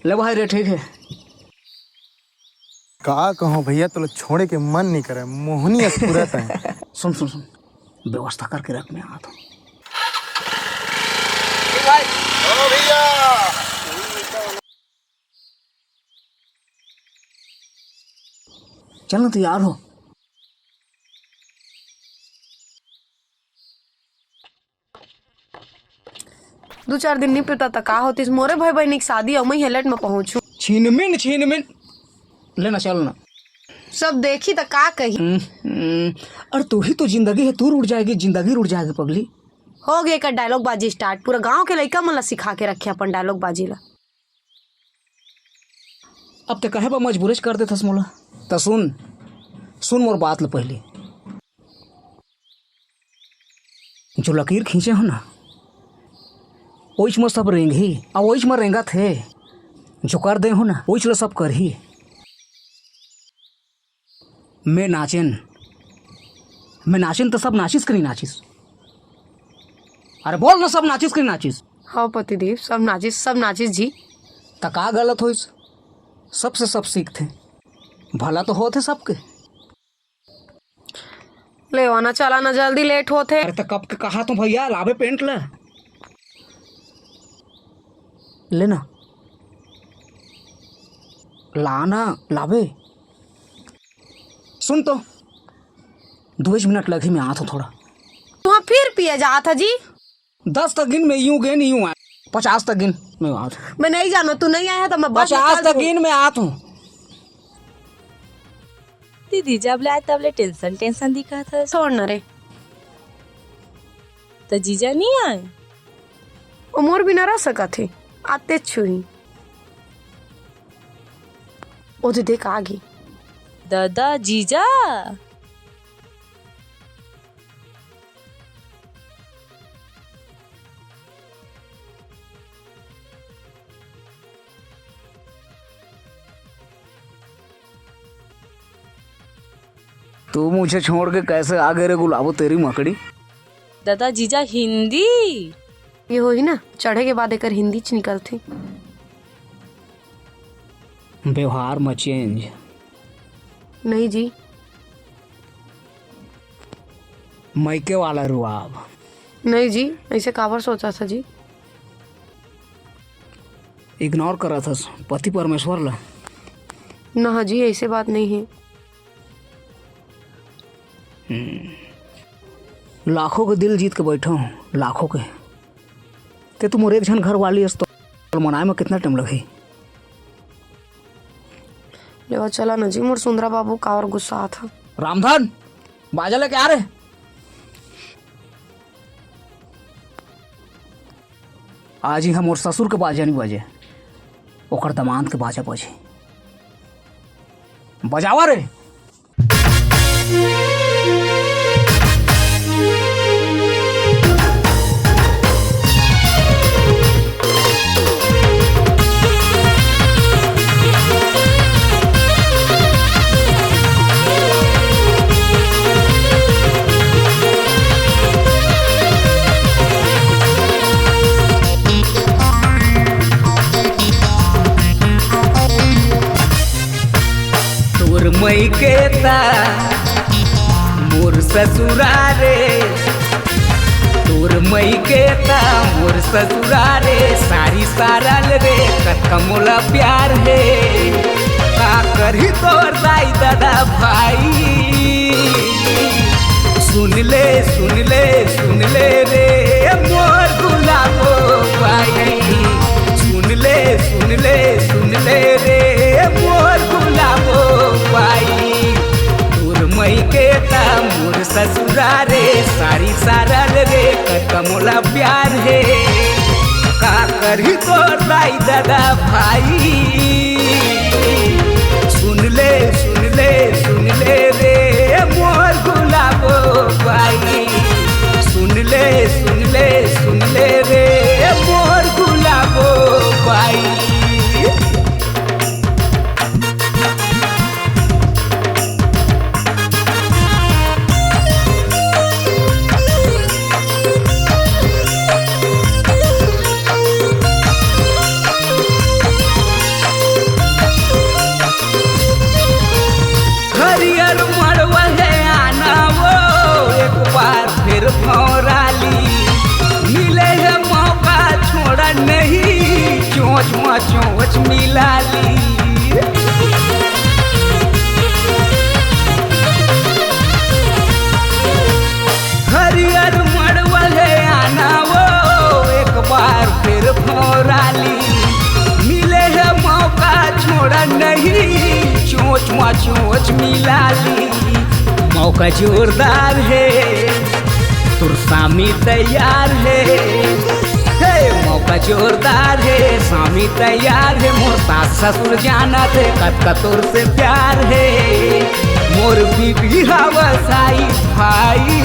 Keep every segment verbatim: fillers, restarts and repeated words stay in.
ले भाई रे, ठीक है। का कहूँ भैया, तोला छोड़े के मन नहीं करे, मोहनी अस पूरा तैं। सुन सुन सुन, व्यवस्था करके रख, मैं आता हूँ। चल ना, तैयार हो। दू चार दिन नहीं पता त का होतिस, मोरे भाई बहिनी के शादी अउ मैं हेलट में पहुंचू। छिनमिन छिनमिन, लेना चल ना। सब देखी त का कही। हम्म, हम्म। अरे तू ही तो जिंदगी है, तू रुठ जाएगी, जिंदगी रुठ जाएगी पगली। हो गए का डायलॉग बाजी स्टार्ट, पूरा गांव के लइका मन ला सिखा के रखे अपन डायलॉग बाजी ला। अब ते कहे बा मजबूरच कर देथस मोला। त सुन, सुन मोर बात ल पहिली। जो लकीर खींचे हो ना, ओइच म सब रेंगही, अउ ओइच म रेंगत हे। जो कर दे हो ना, ओइच ल सब करही। मैं नाचेन, मैं नाचेन त सब नाचिस कि नहीं नाचिस? अरे बोल ना, सब नाचिस कि नहीं नाचिस? हाँ पतिदेव, सब नाचिस, सब नाचिस जी। त का गलत होइस? सबसे सब सीखथे, भला तो होथे सबके। ले आना, चला ना, जल्दी लेट होथे। अरे त कब के कहा तो भैया, लाबे पेंट ला। ले ना। ला ना, लाबे। सुन तो, दुएच मिनट लगही, मैं आत हूँ थोड़ा। तुहा फिर पिए जात ह जी? दस तक गिन, मैं यूं गेन, यूं आय। पचास तक गिन, मैं आत हूँ। मैं नहीं जानो, तू नहीं आया तो मैं बस पचास निकल तक दूँ। गिन, मैं आत हूँ। दीदी, जब ले आए तब ले टेंशन टेंशन दिखत हस। छोड़ न रे। त जीजा नहीं आए? ओ मोर बिना रह सकत हे, आते छुही। ओ दे देख आ गे। दादा, जीजा। तू मुझे छोड़ के कैसे आ गए रे गुलाबो, तेरी मकड़ी। दादा, जीजा हिंदी। ये होही ना, चढ़े के बाद एकर हिंदी च निकलथे। व्यवहार म चेंज। नहीं जी। मइके वाला रुआब। नहीं जी, ऐसे काबर सोचा था जी? इग्नोर करत हस पति परमेश्वर ला। ना जी, ऐसे बात नहीं है। हम्म। लाखों के दिल जीत के बैठा हूँ, लाखों के। ते तू मोर एक झन घर वाली हस तो मनाए में कितना टाइम लगही? लेवा चला न जी, मोर सुंदरा बाबू कावर गुस्सा था। रामधन, बाजा लेके आ रे। आज ही हम मोर ससुर के बाजा नहीं बजे, ओकर दमांद के बाजा बजे। बजावा रे। तोर मइके ता मोर ससुरा रे, तोर मइके ता मोर ससुरा रे, सारी सारल रे, कतका मोला प्यार हे। का करही तोर दाई ददा भाई, सुन ले, सुन ले, सुन ले रे मोर गुलाबो बाई। सुन ले, सुन ले, सुन ले रे मोर गुलाबो बाई। तोर मइके ता मोर ससुरा रे, सारी सारल रे, कतका मोला प्यार हे। का करही तोर दाई ददा भाई। सुन ले, सुन ले, सुन ले रे मोर गुलाबो बाई। सुन ले, सुन ले, सुन ले रे मोर गुलाबो बाई। चोच मिला ली। हरियर मड़वल हे आना वो, एक बार फिर भौरा ली। मिले हे मौका, छोड़ा नहीं, चोच मा चोच मिला ली। मौका जोरदार हे, तोर सामी तैयार हे। हे, मौका जोरदार हे, सामी तैयार हे। मोर सास ससुर जानत हे, कतका तोर से प्यार हे। मोर बीबी हवस आई भाई।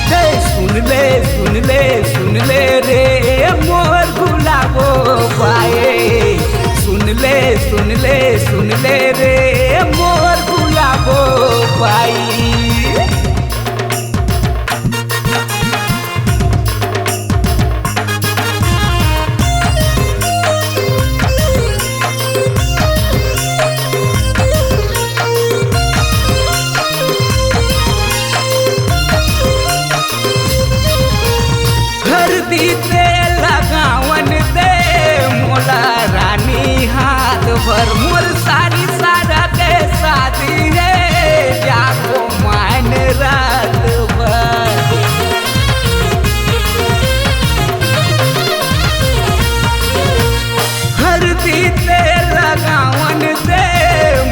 हे, सुन ले, सुन ले, सुन ले रे, मोर गुलाबो बाए। सुन ले, सुन ले, सुन ले रे, मोर गुलाबो बाई। हरदी ते लगावन दे मोला रानी, हाथ भर मोर सारी सारा के शादी हे, जागो मायन रात भर। हरदी ते लगावन दे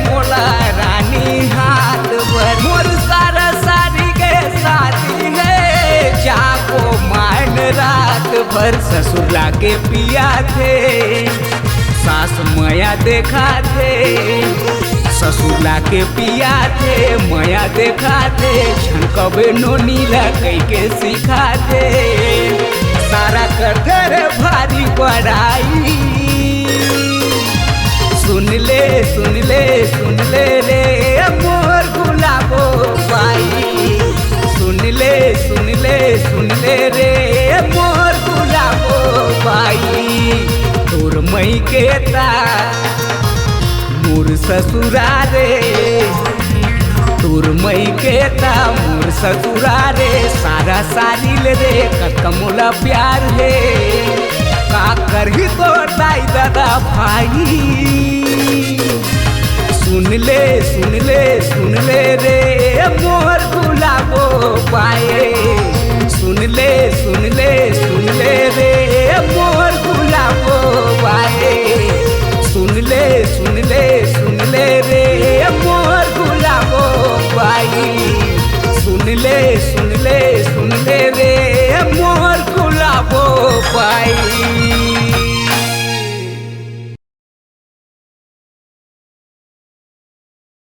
मोला रानी, हाथ भर मोर सारा सारी के शादी हे, जागो मायन रात भर। ससुर लागे पिया थे, सास मया देखा थे। ससुर लागे पिया थे, मया देखा थे। झन कबे नोनी ला कई के सिखा थे। सारा कर दे रे भारी बड़ाई। सुन ले, सुन ले, सुन ले रे मोर गुलाबो बाई। सुन ले, सुन ले, सुन ले रे मोर गुलाबो बाई। तोर मई के ता मोर ससुरा रे, तोर मई के ता मोर ससुरा रे। सारा सारी ले रे कतका मोला प्यार हे, का करही तोर दाई ददा भाई। सुन ले, सुन ले, सुन ले रे मोर गुलाबो बाए। सुन ले, सुन ले, सुन ले रे मोर गुलाबो बाए। सुन ले, सुन ले, सुन ले रे मोर गुलाबो बाई। सुन ले, सुन ले, सुन ले रे मोर गुलाबो बाई।